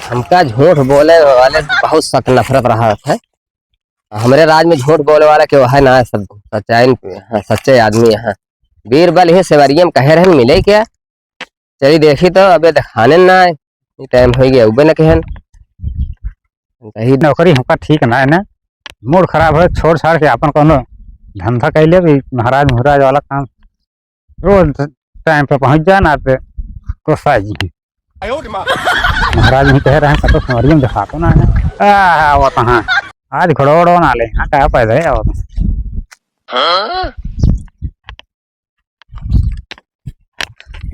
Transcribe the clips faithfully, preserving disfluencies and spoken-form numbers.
हमका झूठ बोले वाले से बहुत सख्त नफरत रहत है। हमरे राज में झूठ बोले वाला केहू है ना, सब सच्चाई, हाँ, सच्चे आदमी हैं। बीरबल ही सेवरिया में कहे रहन मिले क्या? चली देखी तो अबे देखाने ना आए, ये टाइम होइ गया, उबे न कहन। कही नौकरी हमका ठीक ना है ना, मूड खराब है, छोड़ छाड़ के आपन कौनो धंधा कर ले। महाराज महाराज वाला काम रोज टाइम पे पहुंच जाए ना, पे गुस्सा जी। महाराज नहीं कह रहे हैं, सब तो सेवरिया में देखातो ना है। आ, आवत हाँ, आज घोड़ो वोड़ो ना ले, हाँ, क्या पैदा है आवत।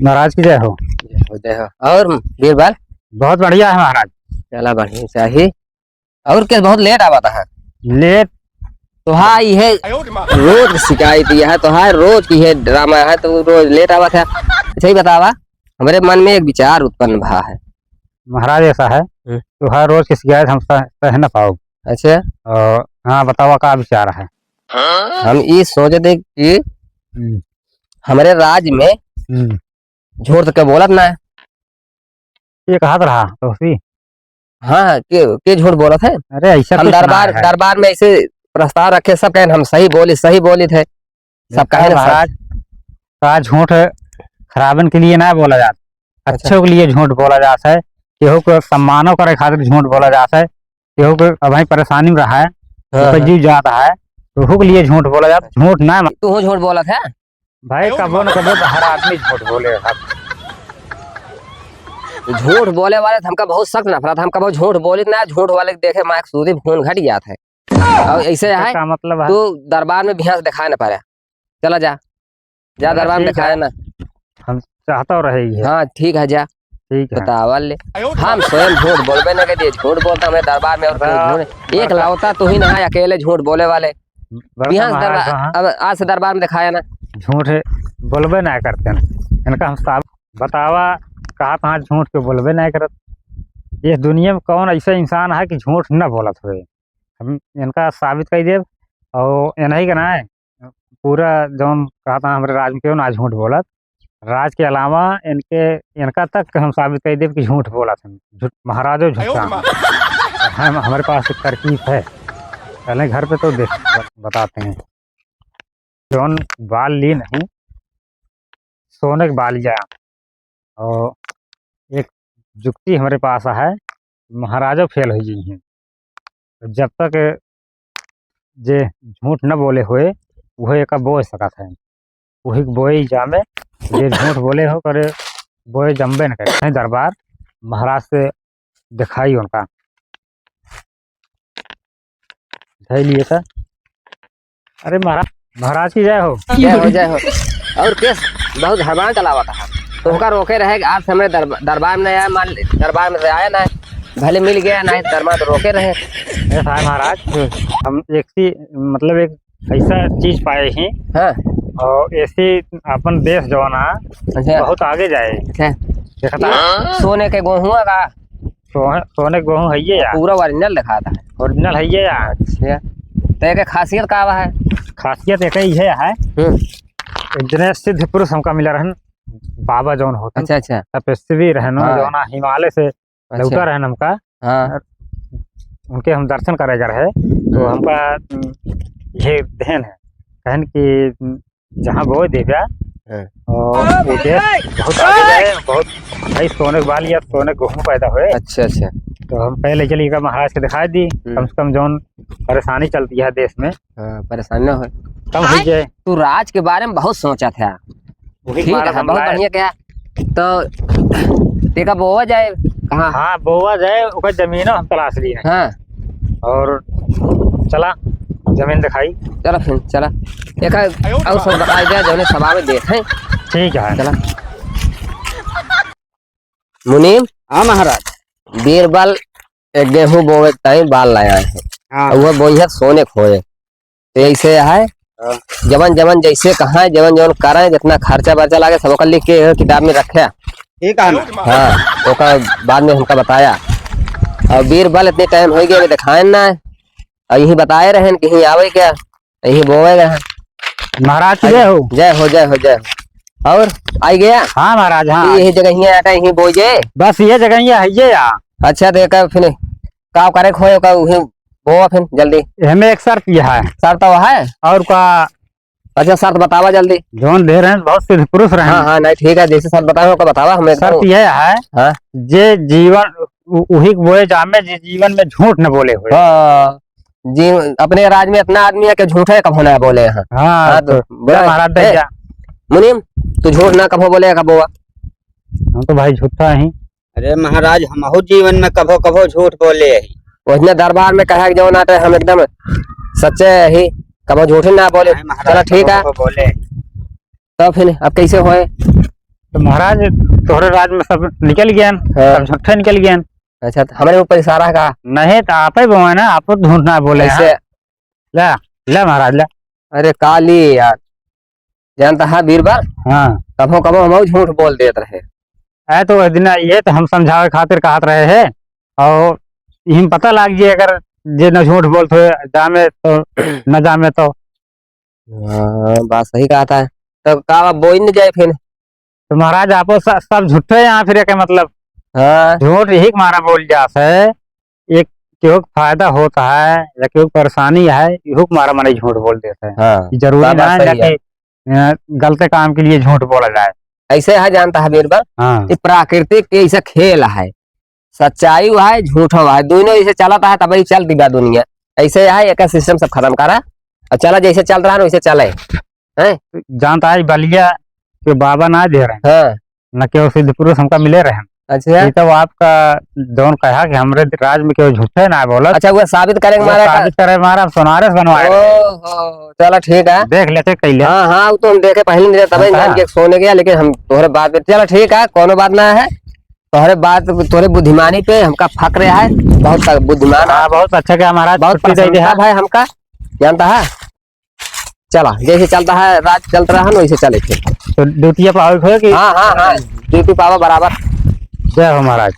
महाराज की जय हो। जय हो, जय हो। और बीरबल? बहुत बढ़िया है महाराज। चला, बढ़िया चाहिए। और क्या, बहुत लेट आवत है? लेट? तो हाँ, ये रोज शिकायत ये है, तो हाँ, रोज की है ड्रामा है, तो रोज लेट आवत है। अच्छा, ही बतावा, हमारे मन में एक विचार उत्पन्न भा है। महाराज, ऐसा है, हम्म। तो हर रोज की शिकायत हम सह, सह न पाओ। अच्छा। और हाँ, बतावा, का विचार है? हम ये सोचते कि हम्म। हमारे राज में हम्म। झूठ तो के बोलत ना है। ये कहा रहा तो सी। हाँ, के, के झूठ बोलत है? अरे, ऐसा हम कुछ ना दरबार, है। दरबार में ऐसे प्रस्ताव रखे, सब कहें हम सही बोली, सही बोली थे, सब कहें महाराज, का झूठ खराबन के लिए ना बोला जाता, अच्छा। अच्छों के लिए झूठ बोला जाता है, केहू को सम्मानो करे खातिर झूठ बोला जाता है, केहू को अभी परेशानी में रहा है, हाँ, ओकर हाँ। जीव जाता है, तो ओहू के लिए झूठ बोला जाता है, झूठ ना। तू हो झूठ बोलत है? भाई, कबो न कबो तो हर आदमी झूठ बोले है। झूठ बोले वाले से हमका बहुत सख्त नफरत है। हम कबो झूठ बोलित ना, झूठ वाले के देखे मार सूदी खून घट जात है। और ऐसे है, का मतलब है? तू दरबार में भैंस दिखाए न पारे, चला जा, जा चला, दरबार में ठीक है। दिखाए ना। हम चाहता रहे ही है। हाँ, ठीक है, जा। ठीक है। बतावा ले। हम स्वयं झूठ बोलबे न करिए, झूठ बोलता हमें दरबार में और कोई बड़ा, झूठ नहीं। एक बड़का लौता तू ही ना है अकेले झूठ बोले वाले। बड़का बिहान से महाराज दरबार, हाँ। अब आज से दरबार में दिखाया ना। झूठ बोलबे ना करते हैं। इनका हम साफ बतावा, कहा तहाँ झूठ के बोलबे ना करत। ये दुनिया में कौन ऐसा इंसान है कि झूठ न बोलत हुए? हम इनका साबित कर देब। और इन्हीं का ना है, पूरा जौन कहा था हमरे राज में क्यों ना झूठ बोलत, राज के अलावा इनके, इनका तक हम साबित कर देब कि झूठ बोलत हैं, झूठ, महाराजो झूठा हैं। हम, हमारे पास एक तरकीब है, चलें घर पे तो देख, बताते हैं। जौन बाल ली नहीं, सोने के बाल लिया। और एक जुक्ति हमरे पास है, महाराजो फेल हो गई हैं। जब तक जे झूठ न बोले हुए, वह एक बोए सकत है, वही बोए जामे। जे झूठ बोले हो करे, बोए जमबे न करे। दरबार महाराज से दिखाई उनका। धइ लिए था। अरे महाराज, महाराज की जय हो। जय हो, जय हो। और केस बहुत हड़बड़ा चलावा था। तो ओका रोके रहे कि आज से हमरे दरबा-, दरबार में नहीं आया, मान ले, दरबार में से आया ना है। भले मिल गया ना है, दरबार तो रोके रहे। ऐसा है महाराज, हम्म। हम एक सी, मतलब एक ऐसा चीज पाए ही। हाँ। और ऐसी अपन देश जौन है, अच्छा। बहुत आगे जाए। अच्छा। देखता है? सोने के गोहुआ का? सोहे-, सोने के गोहूँ हइये या। पूरा original दिखाता है। Original हइये या। अच्छा, तो एके खासियत का बा है? खासियत एक ही है, है। हम्म। एक जने सिद्ध पुरुष हमका मिला रहन, बाबा जौन होतन। अच्छा, अच्छा। तपस्वी रहन, हाँ। जौन हिमालय से अच्छा। लौटा रहन हमका। हाँ। उनके हम दर्शन करे गए रहे, तो हम्म। हमका, उम, ये देन है। कहन कि, उम, जहाँ बोए देब्या, हाँ। और वो देश बहुत आगे जाए, बहुत भाई सोने के बाल या सोने के गोहूँ पैदा हुए। अच्छा, अच्छा। तो हम पहले चलिए का महाराज के दिखाई दी, हम्म। कम से कम जौन परेशानी चलती है देश में। हाँ, परेशानी ना हो। कम हो जाए। तू राज के बारे में बहुत सोचा था। वही ठीक बार है, हम बहुत लाए। बढ़िया क्या। तो तेका बोआ जाए कहाँ? हाँ, बोआ जाए, ओकर जमीनो हम तलाश लिए हैं। हाँ। और चला, जमीन दिखाई। चला फिर, चला। एक और सब बताई जाए, जौने सभा में देखें। ठीक है। चला। मुनीम। हाँ महाराज। बीरबल एक गेहूं बोवे के टाइम बाल लाया है। हाँ। और वह बोइया सोने खोए। तो ऐसे है, हाँ। जवन जवन जैसे कहाँ है, जवन जवन करें, जितना खर्चा बर्चा लागे, सब ओकर लिख के किताब में रखे। ठीक है ना? हाँ, ओकर बाद में हमका बताया। और बीरबल इतने टाइम हो गए, अभी दिखाए ना है। और यही बताए रहे कि यहीं आवे क्या, यहीं बोवे रहे। महाराज की जय हो। जय हो, जय हो, जय हो। और आई गया? हाँ महाराज, हाँ। यही जगह ही आटा, यही बोए जे? बस ये जगह ही है, ये या। अच्छा, तो एका फिर का करे खोए का, उही बोआ फिर जल्दी। हमें एक शर्त यह है। शर्त तो है? और का? अच्छा, शर्त बतावा जल्दी। जौन दे रहे हैं, बहुत सिद्ध पुरुष रहे हैं। हाँ, हाँ, नहीं, ठीक है, जैसे शर्त बतावे, ओका बतावा, हम एकदम शर्त यह है, हाँ। जे जीवन उ-, उही के बोए जामे, जे जीवन में झूठ न बोले हुए। हाँ, जी, अपने राज में इतना आदमी है कि झूठे कभो ना बोले हैं। हाँ, हाँ, तो तो बोला, ले महाराज, ए, भैया। मुनीम, तू झूठ ना कभो बोले, कभो। हम तो भाई झूठा ही। अरे महाराज, हमहू जीवन में कभो कभो झूठ बोले ही। ओइसने दरबार में कहे के जौन आटे, हम एकदम सच्चे ही, कभो झूठ ही ना बोले। नहीं महाराज, चला ठीक कभो है। कभो बोले। तब फिर अब कैसे होए? तो महाराज, तोहरे राज में सब निकल गए हैं, हाँ। सब झूठे निकल गए हैं। अच्छा, तो हमरे ऊपर इशारा का? नहीं, तो आप ही बोए ना, आप तो झूठ ना बोले हैं। ऐसे? ले, ले महाराज, ले। अरे काली यार, जानता है बीरबल? हाँ। कभो कभो हम झूठ बोल देत रहे। अरे तो वह दिन ये तो हम समझावे खातिर कहत रहे हैं, और इहिम पता लाग जाए अगर जे न झूठ बोलत हो, जामे तो न जामे तो। हाँ, बात सही कहत है। तो का अब बोई न जाए फिर? तो महाराज आपो स-, सब झूठे यहाँ फिर के मतलब हाँ। झूठ यही के मारा बोल जात है। एक केहू के फायदा होत है या केहू के परेशानी है, इहू के मारा मने झूठ बोल देत है। हाँ, ई जरूरी का बात ना है सही है। कि, अ, गलते काम के लिए झूठ बोला जाए। ऐसे है, जानता है बीरबल, हाँ। ये प्राकृतिक के ऐसा खेल है, सच्चाई है, झूठो है, दोनों ऐसे चलत है, तब ही चलती बा दुनिया। ऐसे है, एक सिस्टम सब खत्म करा, और चला जैसे चल रहा है ना, वैसे चले। हैं? जानता है, बलिया के बाबा ना दे रहे हैं। हाँ। न केहू सिद्ध पुरुष हमका मिले रहे हैं। अच्छा। ये तो आपका जौन कहा कि हमरे राज में केहू झूठे ना बोलत। अच्छा, वो साबित करे वो मारा का? साबित करे मारा, हम सोनारे से बनवाए रहे। ओहो, चला ठीक है। देख लेते कैले। हाँ, हाँ, वो तो हम देखे पहले नहीं, तबे हाँ। जान के सोने गया, लेकिन हम तोहरे बात पे, चला ठीक है, कोनो बात ना है। तोहरे बात, तोहरे बुद्धिमानी पे हमका फक्र है, बहुत बुद्धिमान है। हाँ, बहुत अच्छा किया महाराज, बहुत छुट्टी दे दिया। प्रशंसा भाई हमका, जानता है। चला, जैसे चलता है, राज चलत रहा है ना, वैसे चले थे। तो ड्यूटी पे आवे हो कि? हाँ, हाँ, हाँ, ड्यूटी पावा बराबर। जय हो महाराज।